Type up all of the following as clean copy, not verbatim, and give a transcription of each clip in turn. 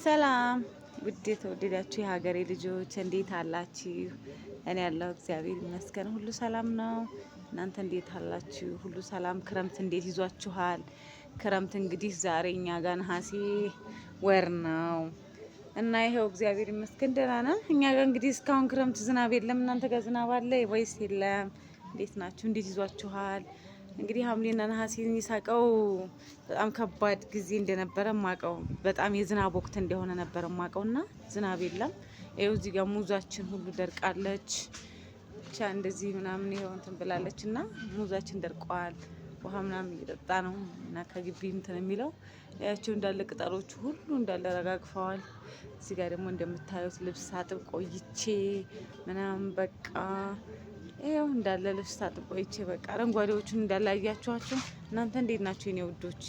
ሰላም ውድ የተወደዳችሁ የሀገሬ ልጆች፣ እንዴት አላችሁ? እኔ ያለው እግዚአብሔር ይመስገን ሁሉ ሰላም ነው። እናንተ እንዴት አላችሁ? ሁሉ ሰላም። ክረምት እንዴት ይዟችኋል? ክረምት እንግዲህ ዛሬ እኛ ጋር ነሐሴ ወር ነው እና ይኸው እግዚአብሔር ይመስገን ደህና ነን። እኛ ጋር እንግዲህ እስካሁን ክረምት ዝናብ የለም። እናንተ ጋር ዝናብ አለ ወይስ የለም? እንዴት ናችሁ? እንዴት ይዟችኋል? እንግዲህ ሐምሌና ነሐሴን ሳቀው በጣም ከባድ ጊዜ እንደነበረ ማቀው፣ በጣም የዝናብ ወቅት እንደሆነ ነበረ ማቀው እና ዝናብ የለም። ይኸው እዚህ ጋር ሙዛችን ሁሉ ደርቃለች። ብቻ እንደዚህ ምናምን ይኸው እንትን ብላለች እና ሙዛችን ደርቀዋል። ውሃ ምናምን እየጠጣ ነው እና ከግቢ እንትን የሚለው ያቸው እንዳለ ቅጠሎቹ ሁሉ እንዳለ ረጋግፈዋል። እዚህ ጋር ደግሞ እንደምታዩት ልብስ ሳጥብ ቆይቼ ምናምን በቃ ይኸው እንዳለ ልብስ ሳጥብ ቆይቼ በቃ አረንጓዴዎቹን እንዳለ አያችኋቸው። እናንተ እንዴት ናቸው የኔ ውዶች?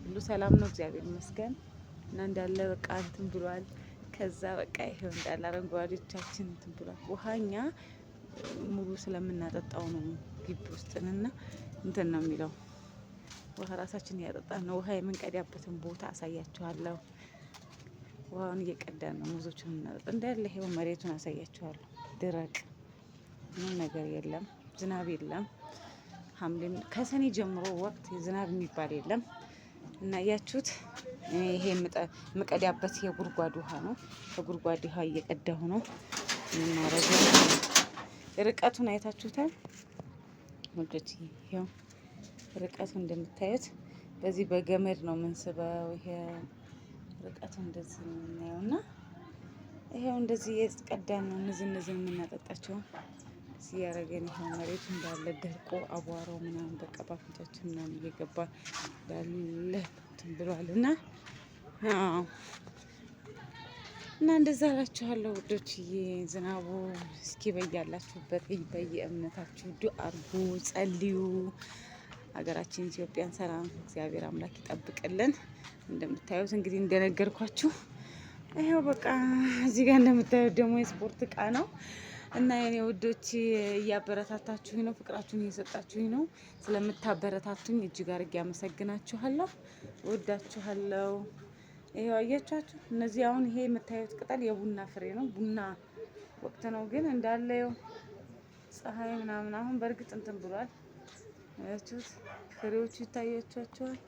ሁሉ ሰላም ነው፣ እግዚአብሔር ይመስገን። እና እንዳለ በቃ እንትን ብሏል። ከዛ በቃ ይሄው እንዳለ አረንጓዴዎቻችን እንትን ብሏል። ውሃ እኛ ሙሉ ስለምናጠጣው ነው ግቢ ውስጥንና እንትን ነው የሚለው፣ ውሃ ራሳችን እያጠጣን ነው። ውሃ የምንቀዳበትን ቦታ አሳያችኋለሁ። ውሃውን እየቀዳን ነው ሙዞችን የምናጠጣ። እንዳለ ይሄው መሬቱን አሳያችኋለሁ። ድረቅ፣ ምንም ነገር የለም፣ ዝናብ የለም። ሐምሌም ከሰኔ ጀምሮ ወቅት ዝናብ የሚባል የለም። እና እያችሁት ይሄ የምቀዳበት የጉድጓድ ውሃ ነው። ከጉድጓድ ውሃ እየቀዳሁ ነው የምናረገው። ርቀቱን አይታችሁታል ወዶች? ይሄው ርቀቱ እንደምታዩት በዚህ በገመድ ነው የምንስበው። ይሄ ርቀቱ እንደዚህ ነው የምናየው እና ይሄው እንደዚህ እየቀዳን ነው እነዚህ የምናጠጣቸው እዚህ ያደረገን። ይሄው መሬቱ እንዳለ ደርቆ አቧራው ምናምን በቃ በአፍንጫችን ምናምን እየገባ እንዳለ እንትን ብሏል። እና አዎ፣ እና እንደዛ እላችኋለሁ ውዶችዬ። ዝናቡ እስኪ በያላችሁበት በየእምነታችሁ ዱአ አርጉ፣ ጸልዩ። ሀገራችን ኢትዮጵያን ሰላም እግዚአብሔር አምላክ ይጠብቅልን። እንደምታዩት እንግዲህ እንደነገርኳችሁ ይኸው በቃ እዚህ ጋር እንደምታዩት ደግሞ የስፖርት እቃ ነው። እና የኔ ውዶች፣ እያበረታታችሁኝ ነው፣ ፍቅራችሁን እየሰጣችሁኝ ነው። ስለምታበረታቱኝ እጅግ አድርጌ አመሰግናችኋለሁ፣ እወዳችኋለሁ። ይኸው አያችኋቸው እነዚህ አሁን ይሄ የምታዩት ቅጠል የቡና ፍሬ ነው። ቡና ወቅት ነው፣ ግን እንዳለ ይኸው ፀሐይ ምናምን አሁን በእርግጥ እንትን ብሏል። አያችሁት? ፍሬዎቹ ይታያችኋቸዋል።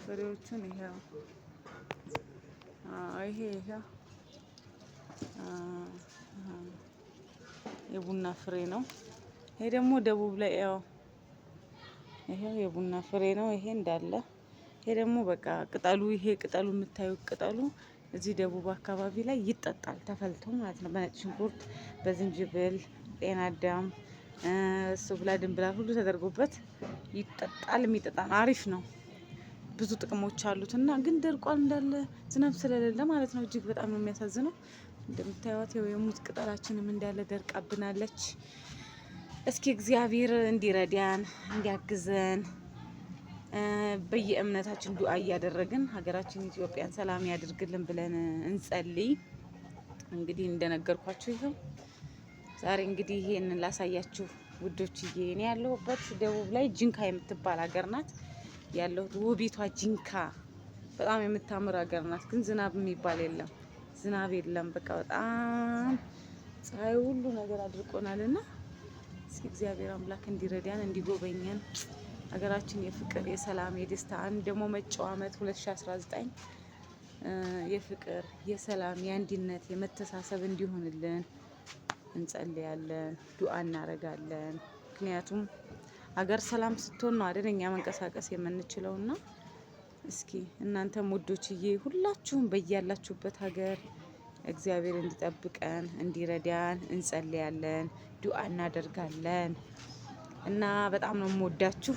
ፍሬዎቹን ይኸው ይሄ ይኸው የቡና ፍሬ ነው። ይሄ ደግሞ ደቡብ ላይ ያው ይሄው የቡና ፍሬ ነው። ይሄ እንዳለ ይሄ ደግሞ በቃ ቅጠሉ፣ ይሄ ቅጠሉ የምታዩት ቅጠሉ እዚህ ደቡብ አካባቢ ላይ ይጠጣል ተፈልቶ ማለት ነው። በነጭ ሽንኩርት፣ በዝንጅብል፣ ጤና አዳም፣ እሱ ብላ ድንብላል ሁሉ ተደርጎበት ይጠጣል። የሚጠጣ ነው፣ አሪፍ ነው። ብዙ ጥቅሞች አሉት እና ግን ደርቋል እንዳለ ዝናብ ስለሌለ ማለት ነው። እጅግ በጣም ነው የሚያሳዝነው። እንደምታዩት ይኸው የሙዝ ቅጠላችንም እንዳለ ደርቃብናለች። እስኪ እግዚአብሔር እንዲረዳን እንዲያግዘን በየእምነታችን ዱአ እያደረግን ሀገራችን ኢትዮጵያን ሰላም ያድርግልን ብለን እንጸልይ። እንግዲህ እንደነገርኳችሁ ይኸው ዛሬ እንግዲህ ይሄንን ላሳያችሁ ውዶችዬ። እኔ ያለሁበት ደቡብ ላይ ጂንካ የምትባል ሀገር ናት ያለሁት። ውቢቷ ጂንካ በጣም የምታምር ሀገር ናት። ግን ዝናብ የሚባል የለም፣ ዝናብ የለም። በቃ በጣም ፀሐይ ሁሉ ነገር አድርቆናልና እስኪ እግዚአብሔር አምላክ እንዲረዳን እንዲጎበኘን ሀገራችን የፍቅር፣ የሰላም፣ የደስታ አንድ ደግሞ መጪው ዓመት 2019 የፍቅር፣ የሰላም፣ የአንድነት፣ የመተሳሰብ እንዲሆንልን እንጸልያለን፣ ዱአ እናደርጋለን። ምክንያቱም ሀገር ሰላም ስትሆን ነው አይደል እኛ መንቀሳቀስ የምንችለውና እስኪ እናንተም ውዶችዬ ሁላችሁም በያላችሁበት ሀገር እግዚአብሔር እንዲጠብቀን እንዲረዳን እንጸልያለን፣ ዱአ እናደርጋለን። እና በጣም ነው የምወዳችሁ።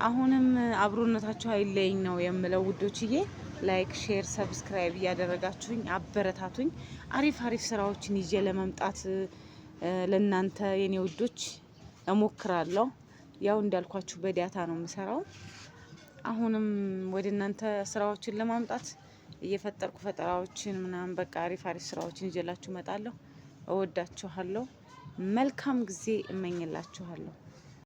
አሁንም አብሮነታችሁ አይለየኝ ነው የምለው ውዶችዬ። Like፣ share፣ subscribe እያደረጋችሁኝ አበረታቱኝ። አሪፍ አሪፍ ስራዎችን ይዤ ለመምጣት ለእናንተ የኔ ውዶች እሞክራለሁ። ያው እንዳልኳችሁ በ data ነው የምሰራው። አሁንም ወደ እናንተ ስራዎችን ለማምጣት እየፈጠርኩ ፈጠራዎችን ምናምን በቃ አሪፍ አሪፍ ስራዎችን ይዤላችሁ እመጣለሁ። እወዳችኋለሁ። መልካም ጊዜ እመኝላችኋለሁ።